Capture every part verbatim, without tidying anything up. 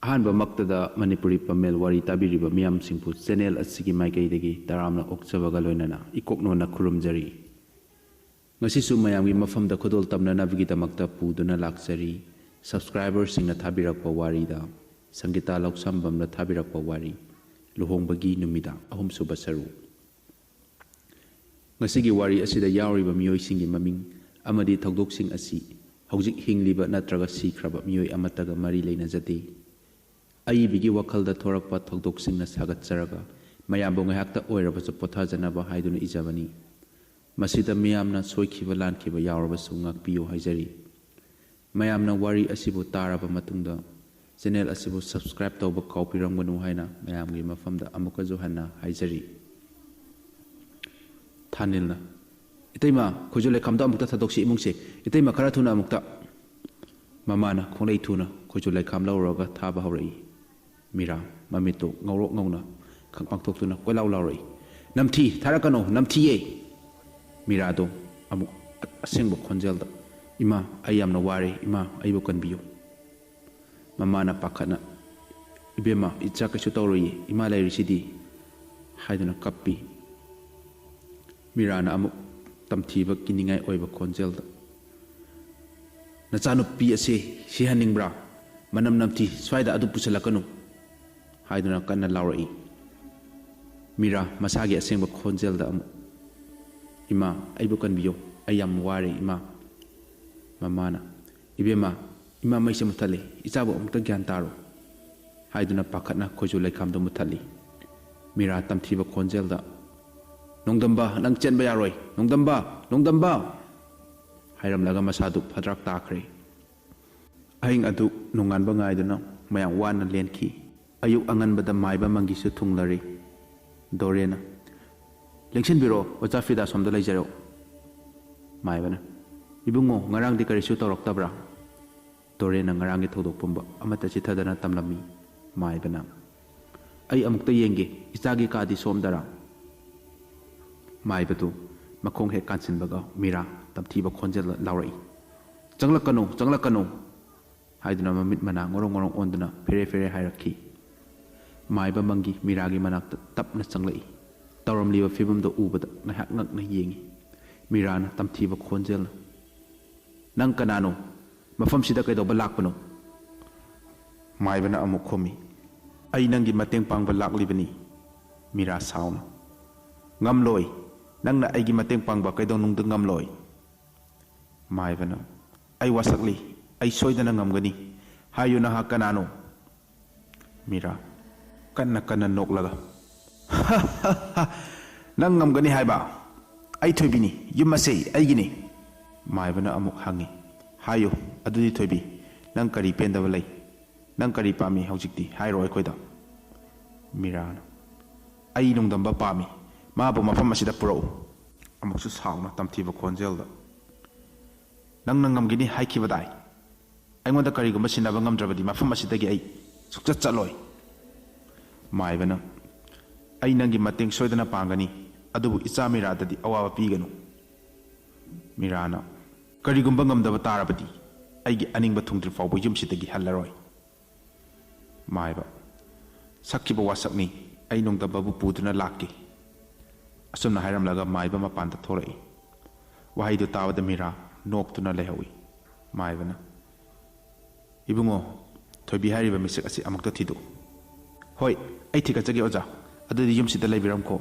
ꯑꯍꯥꯟꯕꯃꯛꯇꯗ ꯃꯅꯤꯄꯨꯔꯤ ꯄꯥꯃꯦꯜ ꯋꯥꯔꯤ ꯇꯥꯕꯤꯔꯤꯕ ꯃꯤꯌꯥꯝꯁꯤꯡꯕꯨ ꯆꯦꯅꯦꯜ ꯑꯁꯤꯒꯤ ꯃꯥꯏꯀꯩꯗꯒꯤ ꯇꯔꯥꯝꯅ ꯑꯣꯛꯆꯕꯒ ꯂꯣꯏꯅꯅ ꯏꯀꯣꯛꯅꯣꯟꯅ ꯈꯨꯔꯨꯝꯖꯔꯤ꯫ ꯉꯁꯤꯁꯨ ꯃꯌꯥꯝꯒꯤ ꯃꯐꯝꯗ ꯈꯨꯗꯣꯜ ꯇꯝꯅꯅꯕꯒꯤꯗꯃꯛꯇ ꯄꯨꯗꯨꯅ ꯂꯥꯛꯆꯔꯤ꯫ ꯁꯕꯁꯀ꯭ꯔꯥꯏꯕꯔꯁꯤꯡꯅ ꯊꯥꯕꯤꯔꯛꯄ ꯋꯥꯔꯤꯗ ꯁꯪꯒꯤꯇꯥ ꯂꯧꯁꯥꯝꯕꯝꯅ ꯊꯥꯕꯤꯔꯛꯄ ꯋꯥꯔꯤ, ꯂꯨꯍꯣꯡꯕꯒꯤ ꯅꯨꯃꯤꯗꯥꯡ, ꯑꯍꯨꯝꯁꯨꯕ ꯁꯔꯨꯛ꯫ ꯉꯁꯤꯒꯤ ꯋꯥꯔꯤ ꯑꯁꯤꯗ ꯌꯥꯎꯔꯤꯕ ꯃꯤꯑꯣꯏꯁꯤꯡꯒꯤ ꯃꯃꯤꯡ ꯑꯃꯗꯤ ꯊꯧꯗꯣꯛꯁꯤꯡ ꯑꯁꯤ ꯍꯧꯖꯤꯛ ꯍꯤꯡꯂꯤꯕ ꯅꯠꯇ꯭ꯔꯒ ꯁꯤꯈ꯭ꯔꯕ ꯃꯤꯑꯣꯏ ꯑꯃꯠꯇꯒ ꯃꯔꯤ ꯂꯩꯅꯖꯗꯦ꯫ ꯑꯏꯕꯒꯤ ꯋꯥꯈꯜꯗ ꯊꯣꯔꯛꯄ ꯊꯧꯗꯣꯛꯁꯤꯡꯅ ꯁꯥꯒꯠꯆꯔꯒ ꯃꯌꯥꯝꯕꯨ ꯉꯥꯏꯍꯥꯛꯇ ꯑꯣꯏꯔꯕꯁꯨ ꯄꯣꯊꯥꯖꯅꯕ ꯍꯥꯏꯗꯨꯅ ꯏꯖꯕꯅꯤ꯫ ꯃꯁꯤꯗ ꯃꯤꯌꯥꯝꯅ ꯁꯣꯏꯈꯤꯕ ꯂꯥꯟꯈꯤꯕ ꯌꯥꯎꯔꯕꯁꯨ ꯉꯥꯛꯄꯤꯌꯨ ꯍꯥꯏꯖꯔꯤ꯫ ꯃꯌꯥꯝꯅ ꯋꯥꯔꯤ ꯑꯁꯤꯕꯨ ꯇꯥꯔꯕ ꯃꯇꯨꯡꯗ ꯆꯦꯅꯦꯜ ꯑꯁꯤꯕꯨ ꯁꯕꯁꯀ꯭ꯔꯥꯏꯕ ꯇꯧꯕ ꯀꯥꯎꯕꯤꯔꯝꯒꯅꯨ ꯍꯥꯏꯅ ꯃꯌꯥꯝꯒꯤ ꯃꯐꯝꯗ ꯑꯃꯨꯛꯀꯁꯨ ꯍꯟꯅ ꯍꯥꯏꯖꯔꯤ꯫ ꯊꯥꯅꯤꯜꯅ, "ꯏꯇꯩꯃ, ꯈꯣꯏꯖꯨ ꯂꯩꯈꯥꯝꯗꯣ ꯑꯃꯨꯛꯇ ꯊꯥꯗꯣꯛꯁꯤ ꯏꯃꯨꯡꯁꯦ꯫ ꯏꯇꯩꯃ, ꯈꯔ ꯊꯨꯅ ꯑꯃꯨꯛꯇ꯫" ꯃꯃꯥꯅ ꯈꯣꯡꯂꯩ ꯊꯨꯅ ꯈꯣꯏꯖꯨ ꯂꯩꯈꯥꯝ ꯂꯧꯔꯨꯔꯒ ꯊꯥꯕ ꯍꯧꯔꯛꯏ꯫ ꯃꯤꯔꯥ ꯃꯃꯤꯠꯇꯨ ꯉꯧꯔꯣꯛ ꯉꯧꯅ ꯈꯪ ꯄꯥꯡꯊꯣꯛꯇꯨꯅ ꯀꯣꯏꯂꯥꯎ ꯂꯥꯎꯔꯛꯏ, "ꯅꯝꯊꯤ, ꯊꯥꯔꯛꯀꯅꯨ, ꯅꯝꯊꯤꯌꯦ!" ꯃꯤꯔꯥꯗꯣ ꯑꯃꯨꯛ ꯑꯁꯦꯡꯕ ꯈꯣꯟꯖꯦꯜꯗ, "ꯏꯃꯥ, ꯑꯩ ꯌꯥꯝꯅ ꯋꯥꯔꯦ, ꯏꯃꯥ, ꯑꯩꯕꯨ ꯀꯟꯕꯤꯌꯨ꯫" ꯃꯃꯥꯅ ꯄꯥꯈꯠꯅ, "ꯏꯕꯦꯝꯃ, ꯏꯆꯥ ꯀꯩꯁꯨ ꯇꯧꯔꯣꯏꯌꯦ, ꯏꯃꯥ ꯂꯩꯔꯤꯁꯤꯗꯤ," ꯍꯥꯏꯗꯨꯅ ꯀꯞꯄꯤ꯫ ꯃꯤꯔꯥꯅ ꯑꯃꯨꯛ ꯇꯝꯊꯤꯕ ꯀꯤꯅꯤꯡꯉꯥꯏ ꯑꯣꯏꯕ ꯈꯣꯟꯖꯦꯜꯗ, "ꯅꯆꯥꯅꯨꯄꯤ ꯑꯁꯤ ꯁꯤꯍꯟꯅꯤꯡꯕ꯭ꯔꯥ? ꯃꯅꯝ ꯅꯝꯊꯤ, ꯁ꯭ꯋꯥꯏꯗ ꯑꯗꯨ ꯄꯨꯁꯤꯜꯂꯛꯀꯅꯨ!" ꯍꯥꯏꯗꯨꯅ ꯀꯟꯅ ꯂꯥꯎꯔꯛꯏ꯫ ꯃꯤꯔꯥ ꯃꯁꯥꯒꯤ ꯑꯁꯦꯡꯕ ꯈꯣꯟꯖꯦꯜꯗ ꯑꯃꯨꯛ, "ꯏꯃꯥ, ꯑꯩꯕꯨ ꯀꯟꯕꯤꯌꯨ, ꯑꯩ ꯌꯥꯝ ꯋꯥꯔꯦ, ꯏꯃꯥ꯫" ꯃꯃꯥꯅ, "ꯏꯕꯦꯝꯃ, ꯏꯃꯥ ꯃꯩꯁꯦ ꯃꯨꯠꯊꯠꯂꯤ, ꯏꯆꯥꯕꯨ ꯑꯃꯨꯛꯇ ꯒ꯭ꯌꯥꯟ ꯇꯥꯔꯣ," ꯍꯥꯏꯗꯨꯅ ꯄꯥꯈꯠꯅ ꯈꯣꯏꯖꯨ ꯂꯩꯈꯥꯝꯗꯨ ꯃꯨꯠꯊꯠꯂꯤ꯫ ꯃꯤꯔꯥ ꯇꯝꯊꯤꯕ ꯈꯣꯟꯖꯦꯜꯗ, "ꯅꯣꯡꯗꯝꯕ, ꯅꯪ ꯆꯦꯟꯕ ꯌꯥꯔꯣꯏ! ꯅꯣꯡꯗꯝꯕ! ꯅꯣꯡꯗꯝꯕ!" ꯍꯥꯏꯔꯝꯂꯒ ꯃꯁꯥꯗꯨ ꯐꯗ꯭ꯔꯥꯛ ꯇꯥꯈ꯭ꯔꯦ꯫ ꯑꯍꯤꯡ ꯑꯗꯨ ꯅꯣꯡꯉꯥꯟꯕ ꯉꯥꯏꯗꯨꯅ ꯃꯌꯥꯝ ꯋꯥꯅ ꯂꯦꯟꯈꯤ꯫ ꯑꯌꯨꯛ ꯑꯉꯟꯕꯗ ꯃꯥꯏꯕ ꯃꯪꯒꯤꯁꯨ ꯊꯨꯡꯂꯔꯦ꯫ ꯗꯣꯔꯦꯅ, "ꯂꯦꯡꯁꯤꯟꯕꯤꯔꯣ, ꯑꯣꯖꯥ ꯐꯤꯗꯥ ꯁꯣꯝꯗ ꯂꯩꯖꯔꯣ꯫" ꯃꯥꯏꯕꯅ, "ꯏꯕꯨꯡꯉꯣ, ꯉꯔꯥꯡꯗꯤ ꯀꯔꯤꯁꯨ ꯇꯧꯔꯛꯇꯕ꯭ꯔꯥ?" ꯗꯣꯔꯦꯟꯅ ꯉꯔꯥꯡꯒꯤ ꯊꯧꯗꯣꯛ ꯄꯨꯝꯕ ꯑꯃꯠꯇ ꯆꯤꯊꯗꯅ ꯇꯝꯂꯝꯃꯤ꯫ ꯃꯥꯏꯕꯅ, "ꯑꯩ ꯑꯃꯨꯛꯇ ꯌꯦꯡꯒꯦ, ꯏꯆꯥꯒꯤ ꯀꯥꯗꯤ ꯁꯣꯝꯗꯔꯥ?" ꯃꯥꯏꯕꯗꯨ ꯃꯈꯣꯡ ꯍꯦꯛ ꯀꯥꯟꯁꯤꯟꯕꯒ ꯃꯤꯔꯥ ꯇꯝꯊꯤꯕ ꯈꯣꯟꯖꯦꯜꯗ ꯂꯥꯎꯔꯛꯏ, "ꯆꯪꯂꯛꯀꯅꯨ, ꯆꯪꯂꯛꯀꯅꯨ!" ꯍꯥꯏꯗꯨꯅ ꯃꯃꯤꯠ ꯃꯅꯥ ꯉꯣꯔꯣꯡ ꯉꯣꯔꯣꯡ ꯑꯣꯟꯗꯨꯅ ꯐꯦꯔꯦ ꯐꯦꯔꯦ ꯍꯥꯏꯔꯛꯈꯤ꯫ ꯃꯥꯏꯕ ꯃꯪꯒꯤ ꯃꯤꯔꯥꯒꯤ ꯃꯅꯥꯛꯇ ꯇꯞꯅ ꯆꯪꯂꯛꯏ꯫ ꯇꯧꯔꯝꯂꯤꯕ ꯐꯤꯕꯝꯗꯨ ꯎꯕꯗ ꯉꯥꯏꯍꯥꯛ ꯉꯛꯅ ꯌꯦꯡꯏ꯫ ꯃꯤꯔꯥꯅ ꯇꯝꯊꯤꯕ ꯈꯣꯟꯖꯦꯜꯅ, "ꯅꯪ ꯀꯅꯥꯅꯣ? ꯃꯐꯝꯁꯤꯗ ꯀꯩꯗꯧꯕ ꯂꯥꯛꯄꯅꯣ?" ꯃꯥꯏꯕꯅ ꯑꯃꯨꯛ ꯈꯨꯝꯃꯤ, "ꯑꯩ ꯅꯪꯒꯤ ꯃꯇꯦꯡ ꯄꯥꯡꯕ ꯂꯥꯛꯂꯤꯕꯅꯤ꯫" ꯃꯤꯔꯥ ꯁꯥꯎꯅ, "ꯉꯝꯂꯣꯏ꯫ ꯅꯪꯅ ꯑꯩꯒꯤ ꯃꯇꯦꯡ ꯄꯥꯡꯕ ꯀꯩꯗꯧꯅꯨꯡꯗ ꯉꯝꯂꯣꯏ꯫" ꯃꯥꯏꯕꯅ, "ꯑꯩ ꯋꯥꯁꯛꯂꯤ꯫ ꯑꯩ ꯁꯣꯏꯗꯅ ꯉꯝꯒꯅꯤ꯫ ꯍꯥꯏꯌꯨ, ꯅꯍꯥꯛ ꯀꯅꯥꯅꯣ?" ꯃꯤꯔꯥ, ꯀꯟꯅ ꯀꯟꯅ ꯅꯣꯛꯂꯒ, "ꯅꯪ ꯉꯝꯒꯅꯤ ꯍꯥꯏꯕ? ꯑꯩ ꯊꯣꯏꯕꯤꯅꯤ꯫ ꯌꯨꯝ ꯑꯁꯦ ꯑꯩꯒꯤꯅꯤ꯫" ꯃꯥꯏꯕꯅ ꯑꯃꯨꯛ ꯍꯪꯉꯤ, "ꯍꯥꯏꯌꯨ ꯑꯗꯨꯗꯤ ꯊꯣꯏꯕꯤ, ꯅꯪ ꯀꯔꯤ ꯄꯦꯟꯗꯕ ꯂꯩ? ꯅꯪ ꯀꯔꯤ ꯄꯥꯝꯃꯤ ꯍꯧꯖꯤꯛꯇꯤ? ꯍꯥꯏꯔꯣ ꯑꯩꯈꯣꯏꯗ꯫" ꯃꯤꯔꯥꯅ, "ꯑꯩ ꯅꯣꯡꯗꯝꯕ ꯄꯥꯝꯃꯤ꯫ ꯃꯥꯕꯨ ꯃꯐꯝ ꯑꯁꯤꯗ ꯄꯨꯔꯛꯎ꯫" ꯑꯃꯨꯛꯁꯨ ꯁꯥꯎꯅ ꯇꯝꯊꯤꯕ ꯈꯣꯟꯖꯦꯜꯗ, "ꯅꯪꯅ ꯉꯝꯒꯅꯤ ꯍꯥꯏꯈꯤꯕꯗꯥꯏ? ꯑꯩꯉꯣꯟꯗ ꯀꯔꯤꯒꯨꯝꯕ ꯁꯤꯟꯅꯕ ꯉꯝꯗ꯭ꯔꯕꯗꯤ ꯃꯐꯝ ꯑꯁꯤꯗꯒꯤ ꯑꯩ ꯁꯨꯛꯆꯠ ꯆꯠꯂꯣꯏ꯫" ꯃꯥꯏꯕꯅ, "ꯑꯩ ꯅꯪꯒꯤ ꯃꯇꯦꯡ ꯁꯣꯏꯗꯅ ꯄꯥꯡꯒꯅꯤ, ꯑꯗꯨꯕꯨ ꯏꯆꯥ ꯃꯤꯔꯥꯗꯗꯤ ꯑꯋꯥꯕ ꯄꯤꯒꯅꯨ꯫" ꯃꯤꯔꯥꯅ, "ꯀꯔꯤꯒꯨꯝꯕ ꯉꯝꯗꯕ ꯇꯥꯔꯕꯗꯤ ꯑꯩꯒꯤ ꯑꯅꯤꯡꯕ ꯊꯨꯡꯗ꯭ꯔꯤ ꯐꯥꯎꯕ ꯌꯨꯝꯁꯤꯗꯒꯤ ꯍꯜꯂꯔꯣꯏ꯫" ꯃꯥꯏꯕ, "ꯁꯛꯈꯤꯕ ꯋꯥꯁꯛꯅꯤ, ꯑꯩ ꯅꯣꯡꯗꯝꯕꯕꯨ ꯄꯨꯗꯨꯅ ꯂꯥꯛꯀꯦ꯫" ꯑꯁꯨꯝꯅ ꯍꯥꯏꯔꯝꯂꯒ ꯃꯥꯏꯕ ꯃꯄꯥꯟꯗ ꯊꯣꯔꯛꯏ꯫ ꯋꯥꯍꯩꯗꯨ ꯇꯥꯕꯗ ꯃꯤꯔꯥ ꯅꯣꯛꯇꯨꯅ ꯂꯩꯍꯧꯏ꯫ ꯃꯥꯏꯕꯅ, "ꯏꯕꯨꯡꯉꯣ, ꯊꯣꯏꯕꯤ ꯍꯥꯏꯔꯤꯕ ꯃꯤꯁꯛ ꯑꯁꯤ ꯑꯃꯨꯛꯇ ꯊꯤꯗꯣꯛꯎ꯫" "ꯍꯣꯏ, ꯑꯩ ꯊꯤꯒꯠꯆꯒꯦ ꯑꯣꯖꯥ꯫ ꯑꯗꯨꯗꯤ ꯌꯨꯝꯁꯤꯗ ꯂꯩꯕꯤꯔꯝꯈꯣ꯫"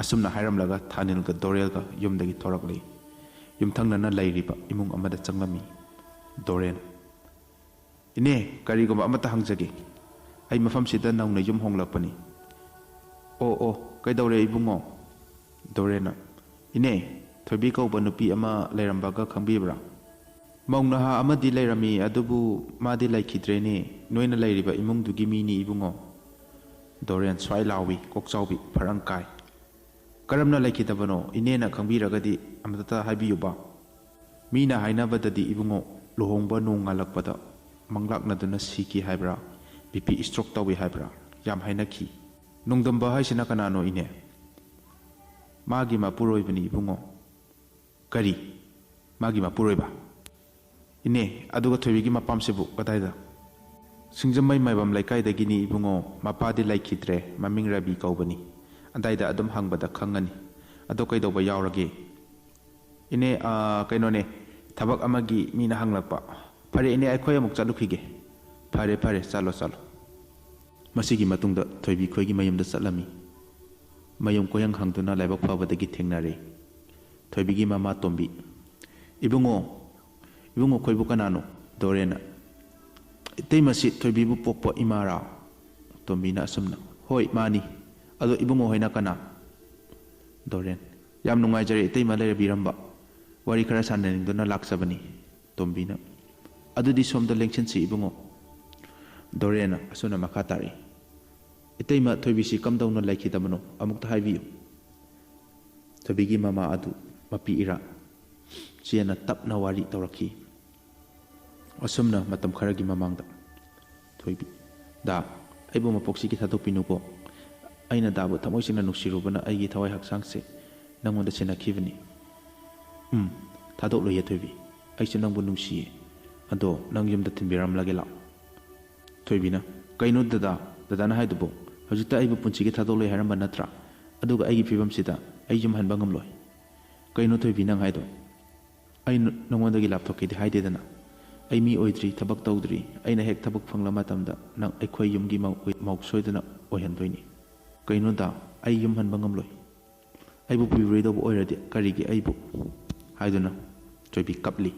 ꯑꯁꯨꯝꯅ ꯍꯥꯏꯔꯝꯂꯒ ꯊꯥꯅꯤꯜꯒ ꯗꯣꯔꯦꯜꯒ ꯌꯨꯝꯗꯒꯤ ꯊꯣꯔꯛꯂꯤ꯫ ꯌꯨꯝꯊꯪꯅꯅ ꯂꯩꯔꯤꯕ ꯏꯃꯨꯡ ꯑꯃꯗ ꯆꯪꯂꯝꯃꯤ꯫ ꯗꯣꯔꯦꯟ, "ꯏꯅꯦ, ꯀꯔꯤꯒꯨꯝꯕ ꯑꯃꯠꯇ ꯍꯪꯖꯒꯦ꯫ ꯑꯩ ꯃꯐꯝꯁꯤꯗ ꯅꯧꯅ ꯌꯨꯝ ꯍꯣꯡꯂꯛꯄꯅꯤ꯫" "ꯑꯣ, ꯑꯣ, ꯀꯩꯗꯧꯔꯦ ꯏꯕꯨꯡꯉꯣ?" ꯗꯣꯔꯦꯟꯅ, "ꯏꯅꯦ, ꯊꯣꯏꯕꯤ ꯀꯧꯕ ꯅꯨꯄꯤ ꯑꯃ ꯂꯩꯔꯝꯕꯒ ꯈꯪꯕꯤꯕ꯭ꯔꯥ?" "ꯃꯧ ꯅꯍꯥ ꯑꯃꯗꯤ ꯂꯩꯔꯝꯃꯤ, ꯑꯗꯨꯕꯨ ꯃꯥꯗꯤ ꯂꯩꯈꯤꯗ꯭ꯔꯦꯅꯦ꯫ ꯅꯣꯏꯅ ꯂꯩꯔꯤꯕ ꯏꯃꯨꯡꯗꯨꯒꯤ ꯃꯤꯅꯤ ꯏꯕꯨꯡꯉꯣ꯫" ꯗꯣꯔꯦꯟ ꯁ꯭ꯋꯥꯏ ꯂꯥꯎꯏ, ꯀꯣꯛꯆꯥꯎꯕꯤ, ꯐꯔꯪ ꯀꯥꯏ꯫ "ꯀꯔꯝꯅ ꯂꯩꯈꯤꯗꯕꯅꯣ? ꯏꯅꯦꯅ ꯈꯪꯕꯤꯔꯒꯗꯤ ꯑꯃꯨꯛꯇ ꯍꯥꯏꯕꯤꯌꯨꯕ꯫" "ꯃꯤꯅ ꯍꯥꯏꯅꯕꯗꯗꯤ ꯏꯕꯨꯡꯉꯣ, ꯂꯨꯍꯣꯡꯕ ꯅꯣꯡ ꯉꯥꯜꯂꯛꯄꯗ ꯃꯪꯂꯥꯛꯅꯗꯨꯅ ꯁꯤꯈꯤ ꯍꯥꯏꯕ꯭ꯔꯥ, ꯕꯤ ꯄꯤ ꯁ꯭ꯇ꯭ꯔꯣꯛ ꯇꯧꯏ ꯍꯥꯏꯕ꯭ꯔꯥ, ꯌꯥꯝ ꯍꯥꯏꯅꯈꯤ꯫" "ꯅꯣꯡꯗꯝꯕ ꯍꯥꯏꯁꯤꯅ ꯀꯅꯥꯅꯣ ꯏꯅꯦ?" "ꯃꯥꯒꯤ ꯃꯄꯨꯔꯣꯏꯕꯅꯤ ꯏꯕꯨꯡꯉꯣ꯫" "ꯀꯔꯤ? ꯃꯥꯒꯤ ꯃꯄꯨꯔꯣꯏꯕ?" ꯏꯅꯦ, ꯑꯗꯨꯒ ꯊꯣꯏꯕꯤꯒꯤ ꯃꯄꯥꯝꯁꯤꯕꯨ ꯀꯗꯥꯏꯗ? ꯁꯤꯡꯖꯃꯩ ꯃꯥꯏꯕꯝ ꯂꯩꯀꯥꯏꯗꯒꯤꯅꯤ ꯏꯕꯨꯡꯉꯣ, ꯃꯄꯥꯗꯤ ꯂꯩꯈꯤꯗ꯭ꯔꯦ, ꯃꯃꯤꯡ ꯔꯕꯤ ꯀꯧꯕꯅꯤ꯫ ꯑꯗꯥꯏꯗ ꯑꯗꯨꯝ ꯍꯪꯕꯗ ꯈꯪꯉꯅꯤ꯫ ꯑꯗꯣ ꯀꯩꯗꯧꯕ ꯌꯥꯎꯔꯒꯦ? ꯏꯅꯦ, ꯑꯥ, ꯀꯩꯅꯣꯅꯦ, ꯊꯕꯛ ꯑꯃꯒꯤ ꯃꯤꯅ ꯍꯪꯂꯛꯄ꯫ ꯐꯔꯦ ꯏꯅꯦ, ꯑꯩꯈꯣꯏ ꯑꯃꯨꯛ ꯆꯠꯂꯨꯈꯤꯒꯦ꯫ ꯐꯔꯦ, ꯐꯔꯦ, ꯆꯠꯂꯣ, ꯆꯠꯂꯣ꯫ ꯃꯁꯤꯒꯤ ꯃꯇꯨꯡꯗ ꯊꯣꯏꯕꯤ ꯈꯣꯏꯒꯤ ꯃꯌꯨꯝꯗ ꯆꯠꯂꯝꯃꯤ꯫ ꯃꯌꯨꯝ ꯀꯣꯏꯍꯪ ꯍꯪꯗꯨꯅ ꯂꯥꯏꯕꯛ ꯐꯕꯗꯒꯤ ꯊꯦꯡꯅꯔꯦ꯫ ꯊꯣꯏꯕꯤꯒꯤ ꯃꯃꯥ ꯇꯣꯝꯕꯤ, "ꯏꯕꯨꯡꯉꯣ, ꯏꯕꯨꯡꯉꯣ ꯈꯣꯏꯕꯨ ꯀꯅꯥꯅꯣ?" ꯗꯣꯔꯦꯟꯅ, "ꯏꯇꯩꯃꯁꯤ ꯊꯣꯏꯕꯤꯕꯨ ꯄꯣꯛꯄ ꯏꯃꯥꯔꯥ?" ꯇꯣꯝꯕꯤꯅ ꯑꯁꯨꯝꯅ, "ꯍꯣꯏ, ꯃꯥꯅꯤ꯫ ꯑꯗꯣ ꯏꯕꯨꯡꯉꯣ ꯍꯣꯏꯅ ꯀꯅꯥ?" ꯗꯣꯔꯦꯟ, "ꯌꯥꯝ ꯅꯨꯡꯉꯥꯏꯖꯔꯦ ꯏꯇꯩꯃ ꯂꯩꯔꯕꯤꯔꯝꯕ꯫ ꯋꯥꯔꯤ ꯈꯔ ꯁꯥꯟꯅꯅꯤꯡꯗꯨꯅ ꯂꯥꯛꯆꯕꯅꯤ꯫" ꯇꯣꯝꯕꯤꯅ, "ꯑꯗꯨꯗꯤ ꯁꯣꯝꯗ ꯂꯦꯡꯁꯤꯟꯁꯤ ꯏꯕꯨꯡꯉꯣ꯫" ꯗꯣꯔꯦꯟꯅ ꯑꯁꯨꯝꯅ ꯃꯈꯥ ꯇꯥꯔꯛꯏ, "ꯏꯇꯩꯃ ꯊꯣꯏꯕꯤꯁꯤ ꯀꯝꯗꯧꯅ ꯂꯩꯈꯤꯗꯕꯅꯣ ꯑꯃꯨꯛꯇ ꯍꯥꯏꯕꯤꯌꯨ꯫" ꯊꯣꯏꯕꯤꯒꯤ ꯃꯃꯥ ꯑꯗꯨ ꯃꯄꯤ ꯏꯔꯥ ꯆꯦꯟꯅ ꯇꯞꯅ ꯋꯥꯔꯤ ꯇꯧꯔꯛꯈꯤ꯫ ꯑꯁꯨꯝꯅ ꯃꯇꯝ ꯈꯔꯒꯤ ꯃꯃꯥꯡꯗ ꯊꯣꯏꯕꯤ, "ꯗꯥ, ꯑꯩꯕꯨ ꯃꯄꯣꯛꯁꯤꯒꯤ ꯊꯥꯗꯣꯛꯄꯤꯅꯨꯀꯣ꯫ ꯑꯩꯅ ꯗꯥꯕꯨ ꯊꯃꯣꯏ ꯁꯦꯡꯅ ꯅꯨꯡꯁꯤꯔꯨꯕꯅ ꯑꯩꯒꯤ ꯊꯋꯥꯏ ꯍꯛꯆꯥꯡꯁꯦ ꯅꯪꯉꯣꯟꯗ ꯁꯤꯟꯅꯈꯤꯕꯅꯤ꯫" "ꯎꯝ, ꯊꯥꯗꯣꯛꯂꯣꯏꯌꯦ ꯊꯣꯏꯕꯤ꯫ ꯑꯩꯁꯨ ꯅꯪꯕꯨ ꯅꯨꯡꯁꯤꯌꯦ꯫ ꯑꯗꯣ ꯅꯪ ꯌꯨꯝꯗ ꯊꯤꯟꯕꯤꯔꯝꯂꯒꯦ ꯂꯥꯛꯑꯣ꯫" ꯊꯣꯏꯕꯤꯅ, "ꯀꯩꯅꯣ ꯗꯗꯥ, ꯗꯗꯥꯅ ꯍꯥꯏꯗꯨꯕꯨ? ꯍꯧꯖꯤꯛꯇ ꯑꯩꯕꯨ ꯄꯨꯟꯁꯤꯒꯤ ꯊꯥꯗꯣꯛꯂꯣꯏ ꯍꯥꯏꯔꯝꯕ ꯅꯠꯇ꯭ꯔꯥ? ꯑꯗꯨꯒ ꯑꯩꯒꯤ ꯐꯤꯕꯝꯁꯤꯗ ꯑꯩ ꯌꯨꯝ ꯍꯟꯕ ꯉꯝꯂꯣꯏ꯫ ꯀꯩꯅꯣ ꯊꯣꯏꯕꯤ ꯅꯪ ꯍꯥꯏꯗꯣ? ꯑꯩ ꯅ-, ꯅꯉꯣꯟꯗꯒꯤ ꯂꯥꯞꯊꯣꯛꯀꯦꯗꯤ ꯍꯥꯏꯗꯦꯗꯅ꯫ ꯑꯩ ꯃꯤ ꯑꯣꯏꯗ꯭ꯔꯤ, ꯊꯕꯛ ꯇꯧꯗ꯭ꯔꯤ꯫ ꯑꯩꯅ ꯍꯦꯛ ꯊꯕꯛ ꯐꯪꯂ ꯃꯇꯝꯗ ꯅꯪ ꯑꯩꯈꯣꯏ ꯌꯨꯝꯒꯤ ꯃꯧ, ꯃꯧ ꯁꯣꯏꯗꯅ ꯑꯣꯏꯍꯟꯗꯣꯏꯅꯤ꯫" "ꯀꯩꯅꯣ ꯗꯥ, ꯑꯩ ꯌꯨꯝ ꯍꯟꯕ ꯉꯝꯂꯣꯏ꯫ ꯑꯩꯕꯨ ꯄꯨꯕꯤꯔꯣꯏꯗꯧꯕ ꯑꯣꯏꯔꯗꯤ ꯀꯔꯤꯒꯤ ꯑꯩꯕꯨ?" ꯍꯥꯏꯗꯨꯅ ꯊꯣꯏꯕꯤ ꯀꯞꯂꯤ꯫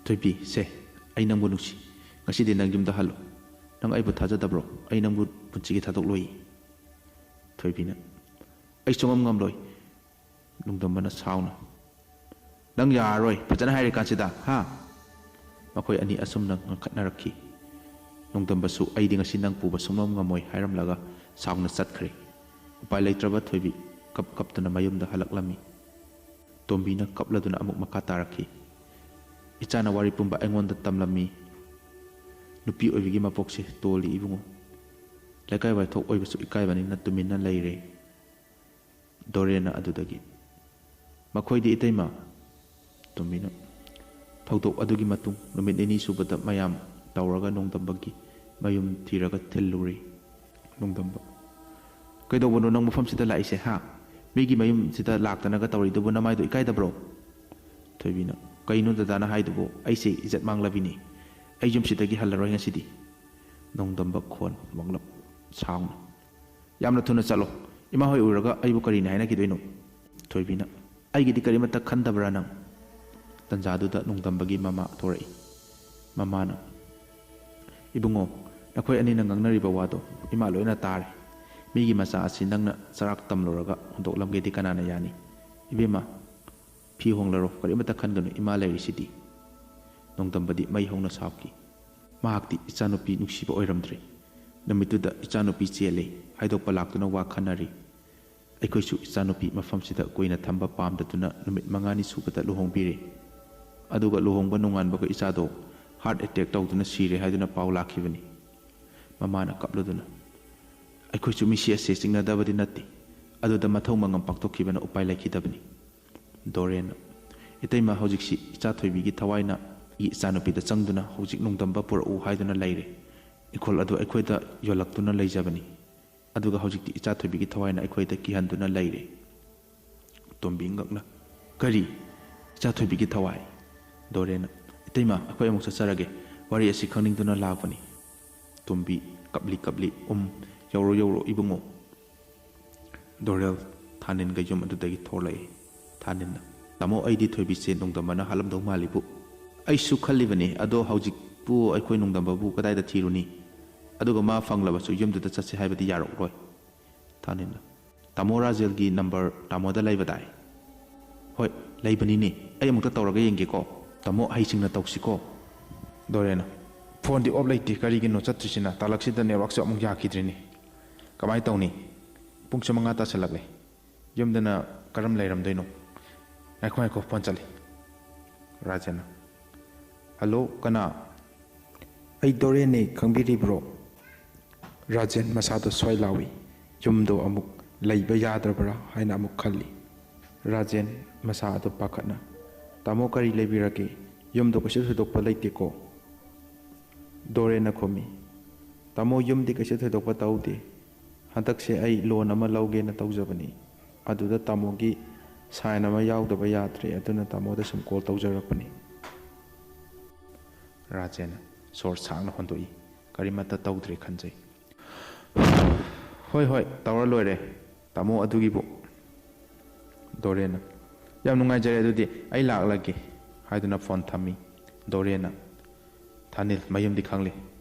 ꯊꯣꯏꯕꯤ, "ꯁꯦ, ꯑꯩ ꯅꯪꯕꯨ ꯅꯨꯡꯁꯤ꯫ ꯉꯁꯤꯗꯤ ꯅꯪ ꯌꯨꯝꯗ ꯍꯜꯂꯣ꯫ ꯅꯪ ꯑꯩꯕꯨ ꯊꯥꯖꯗꯕ꯭ꯔꯣ? ꯑꯩ ꯅꯪꯕꯨ ꯄꯨꯟꯁꯤꯒꯤ ꯊꯥꯗꯣꯛꯂꯣꯏ꯫" ꯊꯣꯏꯕꯤꯅ, "ꯑꯩ ꯁꯨꯡꯉꯝ ꯉꯝꯂꯣꯏ꯫" ꯅꯣꯡꯗꯝꯕꯅ ꯁꯥꯎꯅ, "ꯅꯪ ꯌꯥꯔꯔꯣꯏ, ꯐꯖꯅ ꯍꯥꯏꯔꯤ ꯀꯥꯟꯁꯤꯗ, ꯍꯥ?" ꯃꯈꯣꯏ ꯑꯅꯤ ꯑꯁꯨꯝꯅ ꯉꯥꯡꯈꯠꯅꯔꯛꯈꯤ꯫ ꯅꯣꯡꯗꯝꯕꯁꯨ, "ꯑꯩꯗꯤ ꯉꯁꯤ ꯅꯪ ꯄꯨꯕ ꯁꯨꯡꯉꯝ ꯉꯝꯃꯣꯏ" ꯍꯥꯏꯔꯝꯂꯒ ꯁꯥꯎꯅ ꯆꯠꯈ꯭ꯔꯦ꯫ ꯎꯄꯥꯏ ꯂꯩꯇ꯭ꯔꯕ ꯊꯣꯏꯕꯤ ꯀꯞ ꯀꯞꯇꯨꯅ ꯃꯌꯨꯝꯗ ꯍꯜꯂꯛꯂꯝꯃꯤ꯫ ꯇꯣꯝꯕꯤꯅ ꯀꯞꯂꯗꯨꯅ ꯑꯃꯨꯛ ꯃꯈꯥ ꯇꯥꯔꯛꯈꯤ, "ꯏꯆꯥꯅ ꯋꯥꯔꯤ ꯄꯨꯝꯕ ꯑꯩꯉꯣꯟꯗ ꯇꯝꯂꯝꯃꯤ꯫ ꯅꯨꯄꯤ ꯑꯣꯏꯕꯤꯒꯤ ꯃꯄꯣꯛꯁꯦ ꯇꯣꯜꯂꯤ ꯏꯕꯨꯡꯉꯣ꯫ ꯂꯩꯀꯥꯏ ꯋꯥꯏꯊꯣꯛ ꯑꯣꯏꯕꯁꯨ ꯏꯀꯥꯏꯕꯅꯤꯅ ꯇꯨꯃꯤꯟꯅ ꯂꯩꯔꯦ꯫" ꯗꯣꯔꯦꯟꯅ ꯑꯗꯨꯗꯒꯤ, "ꯃꯈꯣꯏꯗꯤ ꯏꯇꯩꯃ?" ꯇꯣꯝꯕꯤꯅ, ꯊꯧꯗꯣꯛ ꯑꯗꯨꯒꯤ ꯃꯇꯨꯡ ꯅꯨꯃꯤꯠ ꯅꯤꯅꯤ ꯁꯨꯕꯗ ꯃꯌꯥꯝ ꯇꯧꯔꯒ ꯅꯣꯡꯗꯝꯕꯒꯤ ꯃꯌꯨꯝ ꯊꯤꯔꯒ ꯊꯤꯜꯂꯨꯔꯦ꯫ ꯅꯣꯡꯗꯝꯕ, "ꯀꯩꯗꯧꯕꯅꯣ ꯅꯪ ꯃꯐꯝꯁꯤꯗ ꯂꯥꯛꯏꯁꯦ, ꯍꯥ? ꯃꯤꯒꯤ ꯃꯌꯨꯝꯁꯤꯗ ꯂꯥꯛꯇꯅꯒ ꯇꯧꯔꯤꯗꯨꯕꯨ ꯅꯃꯥꯏꯗꯣ ꯏꯀꯥꯏꯗꯕ꯭ꯔꯣ?" ꯊꯣꯏꯕꯤꯅ, "ꯀꯩꯅꯣ ꯗꯗꯥꯅ ꯍꯥꯏꯗꯨꯕꯨ? ꯑꯩꯁꯦ ꯏꯖꯠ ꯃꯥꯡꯂꯕꯤꯅꯤ꯫ ꯑꯩ ꯌꯨꯝꯁꯤꯗꯒꯤ ꯍꯜꯂꯔꯣꯏ ꯉꯁꯤꯗꯤ꯫" ꯅꯣꯡꯗꯝꯕ ꯈꯣꯟ ꯋꯥꯡꯂꯞ ꯁꯥꯎꯅ, "ꯌꯥꯝꯅ ꯊꯨꯅ ꯆꯠꯂꯣ꯫ ꯏꯃꯥ ꯍꯣꯏ ꯎꯔꯒ ꯑꯩꯕꯨ ꯀꯔꯤꯅꯤ ꯍꯥꯏꯅꯈꯤꯗꯣꯏꯅꯣ?" ꯊꯣꯏꯕꯤꯅ, "ꯑꯩꯒꯤꯗꯤ ꯀꯔꯤꯃꯠꯇ ꯈꯟꯗꯕ꯭ꯔꯥ ꯅꯪ?" ꯇꯟꯖꯥꯗꯨꯗ ꯅꯣꯡꯗꯝꯕꯒꯤ ꯃꯃꯥ ꯊꯣꯔꯛꯏ꯫ ꯃꯃꯥꯅ, "ꯏꯕꯨꯡꯉꯣ, ꯅꯈꯣꯏ ꯑꯅꯤꯅ ꯉꯥꯡꯅꯔꯤꯕ ꯋꯥꯗꯣ ꯏꯃꯥ ꯂꯣꯏꯅ ꯇꯥꯔꯦ꯫ ꯃꯤꯒꯤ ꯃꯆꯥ ꯑꯁꯤ ꯅꯪꯅ ꯆꯔꯥꯛ ꯇꯝꯂꯨꯔꯒ ꯍꯨꯟꯗꯣꯛꯂꯝꯒꯦꯗꯤ ꯀꯅꯥꯅ ꯌꯥꯅꯤ? ꯏꯕꯦꯝꯃ, ꯐꯤ ꯍꯣꯡꯂꯔꯣ, ꯀꯔꯤꯃꯠꯇ ꯈꯟꯒꯅꯨ, ꯏꯃꯥ ꯂꯩꯔꯤꯁꯤꯗꯤ꯫" ꯅꯣꯡꯗꯝꯕꯗꯤ ꯃꯩ ꯍꯧꯅ ꯁꯥꯎꯈꯤ꯫ ꯃꯍꯥꯛꯇꯤ ꯏꯆꯥꯅꯨꯄꯤ ꯅꯨꯡꯁꯤꯕ ꯑꯣꯏꯔꯝꯗ꯭ꯔꯦ꯫ ꯅꯨꯃꯤꯠꯇꯨꯗ ꯏꯆꯥꯅꯨꯄꯤ ꯆꯦꯜꯂꯦ ꯍꯥꯏꯗꯣꯛꯄ ꯂꯥꯛꯇꯨꯅ ꯋꯥ ꯈꯟꯅꯔꯤ꯫ ꯑꯩꯈꯣꯏꯁꯨ ꯏꯆꯥꯅꯨꯄꯤ ꯃꯐꯝꯁꯤꯗ ꯀꯨꯏꯅ ꯊꯝꯕ ꯄꯥꯝꯗꯗꯨꯅ ꯅꯨꯃꯤꯠ ꯃꯉꯥꯅꯤ ꯁꯨꯕꯗ ꯂꯨꯍꯣꯡꯕꯤꯔꯦ꯫ ꯑꯗꯨꯒ ꯂꯨꯍꯣꯡꯕ ꯅꯣꯡꯉꯥꯟꯕꯒ ꯏꯆꯥꯗꯣ heart attack ꯇꯧꯗꯨꯅ ꯁꯤꯔꯦ ꯍꯥꯏꯗꯨꯅ ꯄꯥꯎ ꯂꯥꯛꯈꯤꯕꯅꯤ꯫ ꯃꯃꯥꯅ ꯀꯞꯂꯗꯨꯅ, "ꯑꯩꯈꯣꯏꯁꯨ ꯃꯤꯁꯤ ꯑꯁꯦ ꯆꯤꯡꯅꯗꯕꯗꯤ ꯅꯠꯇꯦ, ꯑꯗꯨꯗ ꯃꯊꯧ ꯃꯉꯝ ꯄꯥꯡꯊꯣꯛꯈꯤꯕꯅ ꯎꯄꯥꯏ ꯂꯩꯈꯤꯗꯕꯅꯤ꯫" ꯗꯣꯔꯦꯟꯅ, "ꯏꯇꯩꯃ, ꯍꯧꯖꯤꯛꯁꯤ ꯏꯆꯥ ꯊꯣꯏꯕꯤꯒꯤ ꯊꯋꯥꯏꯅ ꯏꯆꯥꯅꯨꯄꯤꯗ ꯆꯪꯗꯨꯅ ꯍꯧꯖꯤꯛ ꯅꯣꯡꯗꯝꯕ ꯄꯨꯔꯛꯎ ꯍꯥꯏꯗꯨꯅ ꯂꯩꯔꯦ꯫ ꯏꯪꯈꯣꯜ ꯑꯗꯨ ꯑꯩꯈꯣꯏꯗ ꯌꯣꯜꯂꯛꯇꯨꯅ ꯂꯩꯖꯕꯅꯤ꯫ ꯑꯗꯨꯒ ꯍꯧꯖꯤꯛꯇꯤ ꯏꯆꯥ ꯊꯣꯏꯕꯤꯒꯤ ꯊꯋꯥꯏꯅ ꯑꯩꯈꯣꯏꯗ ꯀꯤꯍꯟꯗꯨꯅ ꯂꯩꯔꯦ꯫" ꯇꯣꯝꯕꯤ ꯉꯛꯅ, "ꯀꯔꯤ? ꯏꯆꯥ ꯊꯣꯏꯕꯤꯒꯤ ꯊꯋꯥꯏ?" ꯗꯣꯔꯦꯟꯅ, "ꯏꯇꯩꯃ, ꯑꯩꯈꯣꯏ ꯑꯃꯨꯛ ꯆꯠꯆꯔꯒꯦ꯫ ꯋꯥꯔꯤ ꯑꯁꯤ ꯈꯪꯅꯤꯡꯗꯨꯅ ꯂꯥꯛꯄꯅꯤ꯫" ꯇꯣꯝꯕꯤ ꯀꯞꯂꯤ ꯀꯞꯂꯤ, "ꯎꯝ, ꯌꯧꯔꯣ ꯌꯧꯔꯣ ꯏꯕꯨꯡꯉꯣ꯫" ꯗꯣꯔꯦꯜ, ꯊꯥꯅꯤꯟꯒ ꯌꯨꯝ ꯑꯗꯨꯗꯒꯤ ꯊꯣꯛꯂꯛꯏ꯫ ꯊꯥꯅꯤꯟꯅ, "ꯇꯥꯃꯣ, ꯑꯩꯗꯤ ꯊꯣꯏꯕꯤꯁꯦ ꯅꯣꯡꯗꯝꯕꯅ ꯍꯥꯠꯂꯝꯗꯧ ꯃꯥꯜꯂꯤꯕꯨ꯫" "ꯑꯩꯁꯨ ꯈꯜꯂꯤꯕꯅꯤ, ꯑꯗꯣ ꯍꯧꯖꯤꯛꯄꯨ ꯑꯩꯈꯣꯏ ꯅꯣꯡꯗꯝꯕꯕꯨ ꯀꯗꯥꯏꯗ ꯊꯤꯔꯨꯅꯤ? ꯑꯗꯨꯒ ꯃꯥ ꯐꯪꯂꯕꯁꯨ ꯌꯨꯝꯗꯨꯗ ꯆꯠꯁꯦ ꯍꯥꯏꯕꯗꯤ ꯌꯥꯔꯛꯂꯣꯏ꯫" ꯊꯥꯅꯤꯟꯅ, "ꯇꯥꯃꯣ ꯔꯥꯖꯦꯜꯒꯤ ꯅꯝꯕꯔ ꯇꯥꯃꯣꯗ ꯂꯩꯕꯗꯥꯏ?" "ꯍꯣꯏ, ꯂꯩꯕꯅꯤꯅꯦ꯫ ꯑꯩ ꯑꯃꯨꯛꯇ ꯇꯧꯔꯒ ꯌꯦꯡꯒꯦꯀꯣ꯫" "ꯇꯥꯃꯣ, ꯍꯩꯁꯤꯡꯅ ꯇꯧꯁꯤꯀꯣ꯫" ꯗꯣꯔꯦꯟꯅ, "ꯐꯣꯟꯗꯤ ꯑꯣꯐ ꯂꯩꯇꯦ, ꯀꯔꯤꯒꯤꯅꯣ ꯆꯠꯇ꯭ꯔꯤꯁꯤꯅ? ꯇꯥꯂꯛꯁꯤꯗ ꯅꯦꯠꯋꯥꯛꯁꯨ ꯑꯃꯨꯛ ꯌꯥꯈꯤꯗ꯭ꯔꯤꯅꯦ꯫ ꯀꯃꯥꯏꯅ ꯇꯧꯅꯤ? ꯄꯨꯡꯁꯨ ꯃꯉꯥ ꯇꯥꯁꯜꯂꯛꯂꯦ꯫ ꯌꯨꯝꯗꯅ ꯀꯔꯝ ꯂꯩꯔꯝꯗꯣꯏꯅꯣ? ꯉꯥꯏꯈꯣ, ꯉꯥꯏꯈꯣ, ꯐꯣꯟ ꯆꯠꯂꯤ꯫" ꯔꯥꯖꯦꯟꯅ, "ꯍꯜꯂꯣ, ꯀꯅꯥ?" "ꯑꯩ ꯗꯣꯔꯦꯟꯅꯦ, ꯈꯪꯕꯤꯔꯤꯕ꯭ꯔꯣ?" ꯔꯥꯖꯦꯟ ꯃꯁꯥꯗꯣ ꯁ꯭ꯋꯥꯏ ꯂꯥꯎꯏ꯫ ꯌꯨꯝꯗꯣ ꯑꯃꯨꯛ ꯂꯩꯕ ꯌꯥꯗ꯭ꯔꯕ꯭ꯔꯥ ꯍꯥꯏꯅ ꯑꯃꯨꯛ ꯈꯜꯂꯤ꯫ ꯔꯥꯖꯦꯟ ꯃꯁꯥ ꯑꯗꯨ ꯄꯥꯈꯠꯅ, "ꯇꯥꯃꯣ, ꯀꯔꯤ ꯂꯩꯕꯤꯔꯒꯦ? "ꯌꯨꯝꯗꯣ ꯀꯩꯁꯨ ꯊꯣꯏꯗꯣꯛꯄ ꯂꯩꯇꯦꯀꯣ?" ꯗꯣꯔꯦꯟꯅ ꯈꯨꯝꯃꯤ꯫ "ꯇꯥꯃꯣ, ꯌꯨꯝꯗꯤ ꯀꯩꯁꯨ ꯊꯣꯏꯗꯣꯛꯄ ꯇꯧꯗꯦ꯫ ꯍꯟꯗꯛꯁꯦ ꯑꯩ ꯂꯣꯟ ꯑꯃ ꯂꯧꯒꯦꯅ ꯇꯧꯖꯕꯅꯤ꯫ ꯑꯗꯨꯗ ꯇꯥꯃꯣꯒꯤ ꯁꯥꯏꯟ ꯑꯃ ꯌꯥꯎꯗꯕ ꯌꯥꯗ꯭ꯔꯦ꯫ ꯑꯗꯨꯅ ꯇꯥꯃꯣꯗ ꯁꯨꯝ ꯀꯣꯜ ꯇꯧꯖꯔꯛꯄꯅꯤ꯫" ꯔꯥꯖꯦꯟꯅ ꯁꯣꯔ ꯁꯥꯡꯅ ꯍꯣꯟꯗꯣꯛꯏ꯫ "ꯀꯔꯤꯃꯠꯇ ꯇꯧꯗ꯭ꯔꯦ ꯈꯟꯖꯩ꯫" "ꯍꯣꯏ, ꯍꯣꯏ, ꯇꯧꯔ ꯂꯣꯏꯔꯦ, ꯇꯥꯃꯣ, ꯑꯗꯨꯒꯤꯕꯨ꯫" ꯗꯣꯔꯦꯟꯅ, "ꯌꯥꯝ ꯅꯨꯡꯉꯥꯏꯖꯔꯦ, ꯑꯗꯨꯗꯤ ꯑꯩ ꯂꯥꯛꯂꯒꯦ" ꯍꯥꯏꯗꯨꯅ ꯐꯣꯟ ꯊꯝꯃꯤ꯫ ꯗꯣꯔꯦꯟꯅ, "ꯊꯥꯅꯤꯜ, ꯃꯌꯨꯝꯗꯤ ꯈꯪꯂꯦ,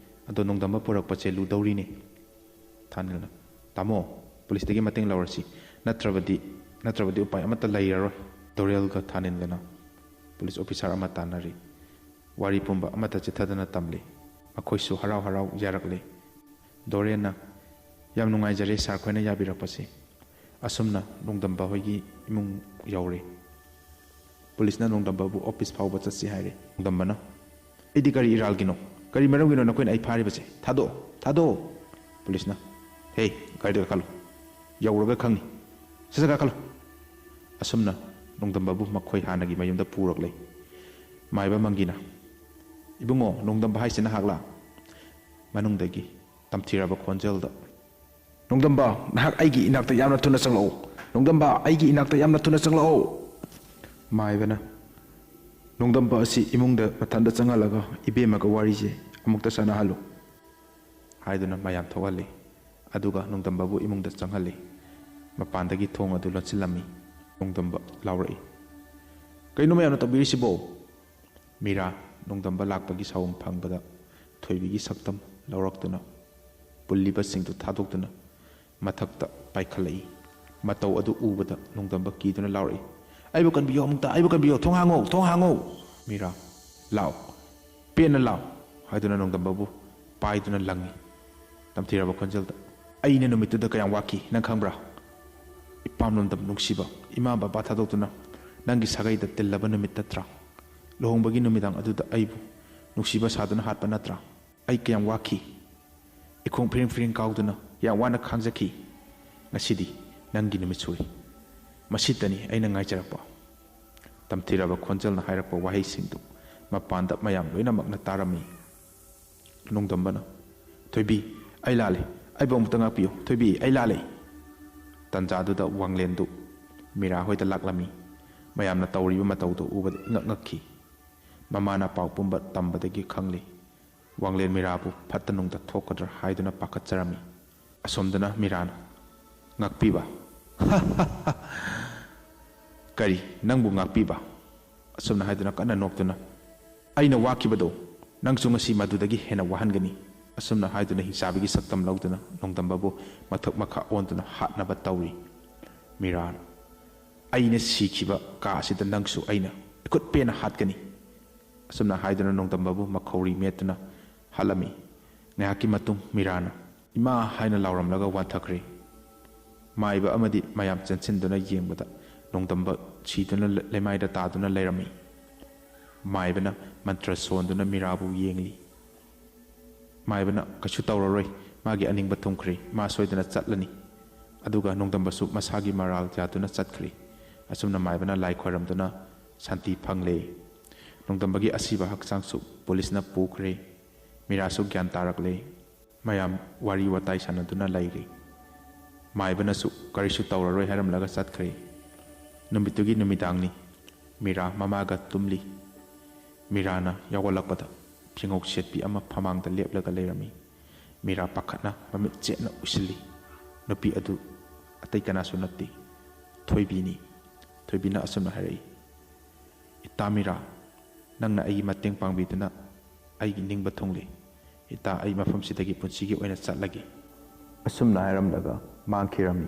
ꯑꯗꯣ ꯅꯣꯡꯗꯝꯕ ꯄꯨꯔꯛꯄꯁꯦ ꯂꯨꯗꯧꯔꯤꯅꯦ꯫" ꯊꯥꯅꯤꯜꯅ, "ꯇꯥꯃꯣ, ꯄꯨꯂꯤꯁꯇꯒꯤ ꯃꯇꯦꯡ ꯂꯧꯔꯁꯤ, ꯅꯠꯇ꯭ꯔꯕꯗꯤ, ꯅꯠꯇ꯭ꯔꯕꯗꯤ ꯎꯄꯥꯏ ꯑꯃꯠꯇ ꯂꯩꯔꯔꯣꯏ꯫" ꯗꯣꯔꯦꯜꯒ ꯊꯥꯅꯤꯜꯒꯅ ꯄꯨꯂꯤꯁ ꯑꯣꯐꯤꯁꯥꯔ ꯑꯃ ꯇꯥꯟꯅꯔꯤ꯫ ꯋꯥꯔꯤ ꯄꯨꯝꯕ ꯑꯃꯠꯇ ꯆꯤꯊꯗꯅ ꯇꯝꯂꯤ꯫ ꯃꯈꯣꯏꯁꯨ ꯍꯔꯥꯎ ꯍꯔꯥꯎ ꯌꯥꯔꯛꯂꯤ꯫ ꯗꯣꯔꯦꯟꯅ, "ꯌꯥꯝ ꯅꯨꯡꯉꯥꯏꯖꯔꯦ ꯁꯥꯔ ꯈꯣꯏꯅ ꯌꯥꯕꯤꯔꯛꯄꯁꯦ꯫" ꯑꯁꯨꯝꯅ ꯅꯣꯡꯗꯝꯕ ꯍꯣꯏꯒꯤ ꯏꯃꯨꯡ ꯌꯧꯔꯦ꯫ ꯄꯨꯂꯤꯁꯅ ꯅꯣꯡꯗꯝꯕꯕꯨ ꯑꯣꯐꯤꯁ ꯐꯥꯎꯕ ꯆꯠꯁꯤ ꯍꯥꯏꯔꯦ꯫ ꯅꯣꯡꯗꯝꯕꯅ, "ꯑꯩꯗꯤ ꯀꯔꯤ ꯏꯔꯥꯜꯒꯤꯅꯣ? ꯀꯔꯤ ꯃꯔꯝꯒꯤꯅꯣ ꯅꯈꯣꯏꯅ ꯑꯩ ꯐꯥꯔꯤꯕꯁꯦ? ꯊꯥꯗꯣꯛꯑꯣ, ꯊꯥꯗꯣꯛꯑꯣ!" ꯄꯨꯂꯤꯁꯅ, "ꯍꯦ, ꯒꯥꯔꯤꯗ ꯀꯥꯈꯠꯂꯨ꯫ ꯌꯧꯔꯒ ꯈꯪꯅꯤ꯫ ꯁꯠ ꯁꯠ ꯀꯥꯈꯠꯂꯨ!" ꯑꯁꯨꯝꯅ ꯅꯣꯡꯗꯝꯕꯕꯨ ꯃꯈꯣꯏ ꯍꯥꯟꯅꯒꯤ ꯃꯌꯨꯝꯗ ꯄꯨꯔꯛꯂꯦ꯫ ꯃꯥꯏꯕ ꯃꯪꯒꯤꯅ, "ꯏꯕꯨꯡꯉꯣ, ꯅꯣꯡꯗꯝꯕ ꯍꯥꯏꯁꯤ ꯅꯍꯥꯛꯂꯥ?" ꯃꯅꯨꯡꯗꯒꯤ ꯇꯝꯊꯤꯔꯕ ꯈꯣꯟꯖꯦꯜꯗ, "ꯅꯣꯡꯗꯝꯕ, ꯅꯍꯥꯛ ꯑꯩꯒꯤ ꯏꯅꯥꯛꯇ ꯌꯥꯝꯅ ꯊꯨꯅ ꯆꯪꯂꯛꯎ! ꯅꯣꯡꯗꯝꯕ, ꯑꯩꯒꯤ ꯏꯅꯥꯛꯇ ꯌꯥꯝꯅ ꯊꯨꯅ ꯆꯪꯂꯛꯎ!" ꯃꯥꯏꯕꯅ, "ꯅꯣꯡꯗꯝꯕ ꯑꯁꯤ ꯏꯃꯨꯡꯗ ꯃꯊꯟꯇ ꯆꯪꯍꯜꯂꯒ ꯏꯕꯦꯝꯃꯒ ꯋꯥꯔꯤꯁꯦ ꯑꯃꯨꯛꯇ ꯁꯥꯟꯅꯍꯜꯂꯨ" ꯍꯥꯏꯗꯨꯅ ꯃꯌꯥꯝ ꯊꯣꯛꯍꯜꯂꯤ꯫ ꯑꯗꯨꯒ ꯅꯣꯡꯗꯝꯕꯕꯨ ꯏꯃꯨꯡꯗ ꯆꯪꯍꯜꯂꯤ꯫ ꯃꯄꯥꯟꯗꯒꯤ ꯊꯣꯡ ꯑꯗꯨ ꯂꯣꯟꯁꯤꯜꯂꯝꯃꯤ꯫ ꯅꯣꯡꯗꯝꯕ ꯂꯥꯎꯔꯛꯏ, "ꯀꯩꯅꯣ ꯃꯌꯥꯝꯅ ꯇꯧꯕꯤꯔꯤꯁꯤꯕꯣ?" ꯃꯤꯔꯥ, ꯅꯣꯡꯗꯝꯕ ꯂꯥꯛꯄꯒꯤ ꯁꯥꯎꯝ ꯐꯪꯕꯗ ꯊꯣꯏꯕꯤꯒꯤ ꯁꯛꯇꯝ ꯂꯧꯔꯛꯇꯨꯅ ꯄꯨꯜꯂꯤꯕꯁꯤꯡꯗꯨ ꯊꯥꯗꯣꯛꯇꯨꯅ ꯃꯊꯛꯇ ꯄꯥꯏꯈꯠꯂꯛꯏ꯫ ꯃꯇꯧ ꯑꯗꯨ ꯎꯕꯗ ꯅꯣꯡꯗꯝꯕ ꯀꯤꯗꯨꯅ ꯂꯥꯎꯔꯛꯏ, "ꯑꯩꯕꯨ ꯀꯟꯕꯤꯌꯨ, ꯑꯃꯨꯛꯇ ꯑꯩꯕꯨ ꯀꯟꯕꯤꯌꯨ! ꯊꯣꯡ ꯍꯥꯡꯉꯣ! ꯊꯣꯡ ꯍꯥꯡꯉꯣ!" ꯃꯤꯔꯥ, "ꯂꯥꯎ! ꯄꯦꯟꯅ ꯂꯥꯎ!" ꯍꯥꯏꯗꯨꯅ ꯅꯣꯡꯗꯝꯕꯕꯨ ꯄꯥꯏꯗꯨꯅ ꯂꯪꯉꯤ꯫ ꯇꯝꯊꯤꯔꯕ ꯈꯣꯟꯖꯦꯜꯗ, "ꯑꯩꯅ ꯅꯨꯃꯤꯠꯇꯨꯗ ꯀꯌꯥꯝ ꯋꯥꯈꯤ ꯅꯪ ꯈꯪꯕ꯭ꯔꯥ? ꯏꯄꯥꯝ ꯂꯣꯝꯗꯝ ꯅꯨꯡꯁꯤꯕ, ꯏꯃꯥ ꯕꯕꯥ ꯊꯥꯗꯣꯛꯇꯨꯅ ꯅꯪꯒꯤ ꯁꯥꯒꯩꯗ ꯇꯤꯜꯂꯕ ꯅꯨꯃꯤꯠ ꯅꯠꯇ꯭ꯔꯥ? ꯂꯨꯍꯣꯡꯕꯒꯤ ꯅꯨꯃꯤꯗꯥꯡ ꯑꯗꯨꯗ ꯑꯩꯕꯨ ꯅꯨꯡꯁꯤꯕ ꯁꯥꯗꯨꯅ ꯍꯥꯠꯄ ꯅꯠꯇ꯭ꯔꯥ? ꯑꯩ ꯀꯌꯥꯝ ꯋꯥꯈꯤ! ꯏꯈꯣꯡ ꯐꯤꯔꯤꯡ ꯐꯤꯔꯤꯡ ꯀꯥꯎꯗꯨꯅ ꯌꯥꯝ ꯋꯥꯅ ꯈꯥꯡꯖꯈꯤ꯫ ꯉꯁꯤꯗꯤ ꯅꯪꯒꯤ ꯅꯨꯃꯤꯠ ꯁꯨꯔꯤ꯫ ꯃꯁꯤꯇꯅꯤ ꯑꯩꯅ ꯉꯥꯏꯖꯔꯛꯄ꯫" ꯇꯝꯊꯤꯔꯕ ꯈꯣꯟꯖꯦꯜꯅ ꯍꯥꯏꯔꯛꯄ ꯋꯥꯍꯩꯁꯤꯡꯗꯨ ꯃꯄꯥꯟꯗ ꯃꯌꯥꯝ ꯂꯣꯏꯅꯃꯛꯅ ꯇꯥꯔꯝꯃꯤ꯫ ꯅꯣꯡꯗꯝꯕꯅ, "ꯊꯣꯏꯕꯤ, ꯑꯩ ꯂꯥꯜꯂꯦ꯫ ꯑꯩꯕꯨ ꯑꯃꯨꯛꯇ ꯉꯥꯛꯄꯤꯌꯨ꯫ ꯊꯣꯏꯕꯤ, ꯑꯩ ꯂꯥꯜꯂꯦ!" ꯇꯟꯖꯥꯗꯨꯗ ꯋꯥꯡꯂꯦꯟꯗꯨ ꯃꯤꯔꯥ ꯍꯣꯏꯗ ꯂꯥꯛꯂꯝꯃꯤ꯫ ꯃꯌꯥꯝꯅ ꯇꯧꯔꯤꯕ ꯃꯇꯧꯗꯨ ꯎꯕꯗ ꯏꯉꯛ ꯉꯛꯈꯤ꯫ ꯃꯃꯥꯅ ꯄꯥꯎ ꯄꯨꯝꯕ ꯇꯝꯕꯗꯒꯤ ꯈꯪꯂꯤ꯫ ꯋꯥꯡꯂꯦꯟ ꯃꯤꯔꯥꯕꯨ ꯐꯠꯇ ꯅꯨꯡꯗ ꯊꯣꯛꯀꯗ꯭ꯔꯥ ꯍꯥꯏꯗꯨꯅ ꯄꯥꯈꯠꯆꯔꯝꯃꯤ꯫ ꯑꯁꯣꯝꯗꯅ ꯃꯤꯔꯥꯅ, "ꯉꯥꯛꯄꯤꯕ? ꯀꯔꯤ, ꯅꯪꯕꯨ ꯉꯥꯛꯄꯤꯕ?" ꯑꯁꯨꯝꯅ ꯍꯥꯏꯗꯨꯅ ꯀꯟꯅ ꯅꯣꯛꯇꯨꯅ, "ꯑꯩꯅ ꯋꯥꯈꯤꯕꯗꯣ ꯅꯪꯁꯨ ꯉꯁꯤ ꯃꯗꯨꯗꯒꯤ ꯍꯦꯟꯅ ꯋꯥꯍꯟꯒꯅꯤ!" ꯑꯁꯨꯝꯅ ꯍꯥꯏꯗꯨꯅ ꯍꯤꯡꯆꯥꯕꯤꯒꯤ ꯁꯛꯇꯝ ꯂꯧꯗꯨꯅ ꯅꯣꯡꯗꯝꯕꯕꯨ ꯃꯊꯛ ꯃꯈꯥ ꯑꯣꯟꯗꯨꯅ ꯍꯥꯠꯅꯕ ꯇꯧꯔꯤ꯫ ꯃꯤꯔꯥꯅ, "ꯑꯩꯅ ꯁꯤꯈꯤꯕ ꯀꯥ ꯑꯁꯤꯗ ꯅꯪꯁꯨ ꯑꯩꯅ ꯏꯈꯨꯠ ꯄꯦꯟꯅ ꯍꯥꯠꯀꯅꯤ!" ꯑꯁꯨꯝꯅ ꯍꯥꯏꯗꯨꯅ ꯅꯣꯡꯗꯝꯕꯕꯨ ꯃꯈꯧꯔꯤ ꯃꯦꯠꯇꯨꯅ ꯍꯥꯠꯂꯝꯃꯤ꯫ ꯉꯥꯏꯍꯥꯛꯀꯤ ꯃꯇꯨꯡ ꯃꯤꯔꯥꯅ "ꯏꯃꯥ" ꯍꯥꯏꯅ ꯂꯥꯎꯔꯝꯂꯒ ꯋꯥꯟꯊꯈ꯭ꯔꯦ꯫ ꯃꯥꯏꯕ ꯑꯃꯗꯤ ꯃꯌꯥꯝ ꯆꯦꯟꯁꯤꯟꯗꯨꯅ ꯌꯦꯡꯕꯗ ꯅꯣꯡꯗꯝꯕ ꯁꯤꯗꯨꯅ ꯂꯩꯃꯥꯏꯗ ꯇꯥꯗꯨꯅ ꯂꯩꯔꯝꯃꯤ꯫ ꯃꯥꯏꯕꯅ ꯃꯟꯇ꯭ꯔ ꯁꯣꯟꯗꯨꯅ ꯃꯤꯔꯥꯕꯨ ꯌꯦꯡꯂꯤ꯫ ꯃꯥꯏꯕꯅ, "ꯀꯩꯁꯨ ꯇꯧꯔꯔꯣꯏ, ꯃꯥꯒꯤ ꯑꯅꯤꯡꯕ ꯊꯨꯡꯈ꯭ꯔꯦ, ꯃꯥ ꯁꯣꯏꯗꯅ ꯆꯠꯂꯅꯤ"꯫ ꯑꯗꯨꯒ ꯅꯣꯡꯗꯝꯕꯁꯨ ꯃꯁꯥꯒꯤ ꯃꯔꯥꯜ ꯌꯥꯗꯨꯅ ꯆꯠꯈ꯭ꯔꯦ꯫ ꯑꯁꯨꯝꯅ ꯃꯥꯏꯕꯅ ꯂꯥꯏ ꯈꯣꯏꯔꯝꯗꯨꯅ ꯁꯥꯟꯇꯤ ꯐꯪꯂꯦ꯫ ꯅꯣꯡꯗꯝꯕꯒꯤ ꯑꯁꯤꯕ ꯍꯛꯆꯥꯡꯁꯨ ꯄꯨꯂꯤꯁꯅ ꯄꯨꯈ꯭ꯔꯦ꯫ ꯃꯤꯔꯥꯁꯨ ꯒ꯭ꯌꯥꯟ ꯇꯥꯔꯛꯂꯦ꯫ ꯃꯌꯥꯝ ꯋꯥꯔꯤ ꯋꯥꯇꯥꯏ ꯁꯥꯟꯅꯗꯨꯅ ꯂꯩꯔꯤ꯫ ꯃꯥꯏꯕꯅꯁꯨ ꯀꯔꯤꯁꯨ ꯇꯧꯔꯔꯣꯏ ꯍꯥꯏꯔꯝꯂꯒ ꯆꯠꯈ꯭ꯔꯦ꯫ ꯅꯨꯃꯤꯠꯇꯨꯒꯤ ꯅꯨꯃꯤꯗꯥꯡꯅꯤ꯫ ꯃꯤꯔꯥ ꯃꯃꯥꯒ ꯇꯨꯝꯂꯤ꯫ ꯃꯤꯔꯥꯅ ꯌꯥꯎꯒꯠꯂꯛꯄꯗ ꯐꯤꯉꯧ ꯁꯦꯠꯄꯤ ꯑꯃ ꯐꯃꯥꯡꯗ ꯂꯦꯞꯂꯒ ꯂꯩꯔꯝꯃꯤ꯫ ꯃꯤꯔꯥ ꯄꯥꯈꯠꯅ ꯃꯃꯤꯠ ꯆꯦꯠꯅ ꯎꯏꯁꯤꯜꯂꯤ꯫ ꯅꯨꯄꯤ ꯑꯗꯨ ꯑꯇꯩ ꯀꯅꯥꯁꯨ ꯅꯠꯇꯦ, ꯊꯣꯏꯕꯤꯅꯤ꯫ ꯊꯣꯏꯕꯤꯅ ꯑꯁꯨꯝꯅ ꯍꯥꯏꯔꯛꯏ, "ꯏꯇꯥ ꯃꯤꯔꯥ, ꯅꯪꯅ ꯑꯩꯒꯤ ꯃꯇꯦꯡ ꯄꯥꯡꯕꯤꯗꯨꯅ ꯑꯩꯒꯤ ꯅꯤꯡꯕ ꯊꯨꯡꯂꯦ꯫ ꯏꯇꯥ, ꯑꯩ ꯃꯐꯝꯁꯤꯗꯒꯤ ꯄꯨꯟꯁꯤꯒꯤ ꯑꯣꯏꯅ ꯆꯠꯂꯒꯦ"꯫ ꯑꯁꯨꯝꯅ ꯍꯥꯏꯔꯝꯂꯒ ꯃꯥꯡꯈꯤꯔꯝꯃꯤ꯫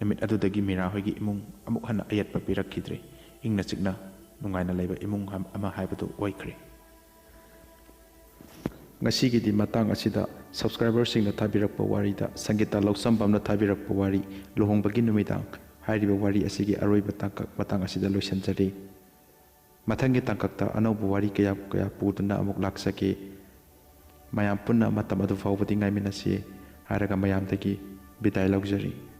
ꯅꯨꯃꯤꯠ ꯑꯗꯨꯗꯒꯤ ꯃꯤꯔꯥ ꯍꯣꯏꯒꯤ ꯏꯃꯨꯡ ꯑꯃꯨꯛ ꯍꯟꯅ ꯑꯌꯦꯠꯄ ꯄꯤꯔꯛꯈꯤꯗ꯭ꯔꯦ꯫ ꯏꯪꯅ ꯆꯤꯛꯅ ꯅꯨꯡꯉꯥꯏꯅ ꯂꯩꯕ ꯏꯃꯨꯡ ꯑꯃ ꯍꯥꯏꯕꯗꯨ ꯑꯣꯏꯈ꯭ꯔꯦ꯫ ꯉꯁꯤꯒꯤꯗꯤ ꯃꯇꯥꯡ ꯑꯁꯤꯗ subscriberꯁꯤꯡꯅ ꯊꯥꯕꯤꯔꯛꯄ ꯋꯥꯔꯤꯗ ꯁꯪꯒꯤꯇꯥ ꯂꯧꯁꯝꯕꯝꯅ ꯊꯥꯕꯤꯔꯛꯄ ꯋꯥꯔꯤ ꯂꯨꯍꯣꯡꯕꯒꯤ ꯅꯨꯃꯤꯗꯥꯡ ꯍꯥꯏꯔꯤꯕ ꯋꯥꯔꯤ ꯑꯁꯤꯒꯤ ꯑꯔꯣꯏꯕ ꯇꯥꯡꯀꯛ ꯃꯇꯥꯡ ꯑꯁꯤꯗ ꯂꯣꯏꯁꯤꯟꯖꯔꯦ꯫ ꯃꯊꯪꯒꯤ ꯇꯥꯡꯀꯛꯇ ꯑꯅꯧꯕ ꯋꯥꯔꯤ ꯀꯌꯥ ꯀꯌꯥ ꯄꯨꯗꯨꯅ ꯑꯃꯨꯛ ꯂꯥꯛꯆꯒꯦ꯫ ꯃꯌꯥꯝ ꯄꯨꯟꯅ ꯃꯇꯝ ꯑꯗꯨ ꯐꯥꯎꯕꯗꯤ ꯉꯥꯏꯃꯤꯟꯅꯁꯤ ꯍꯥꯏꯔꯒ ꯃꯌꯥꯝꯗꯒꯤ ꯕꯤꯗꯥꯏ ꯂꯧꯖꯔꯤ꯫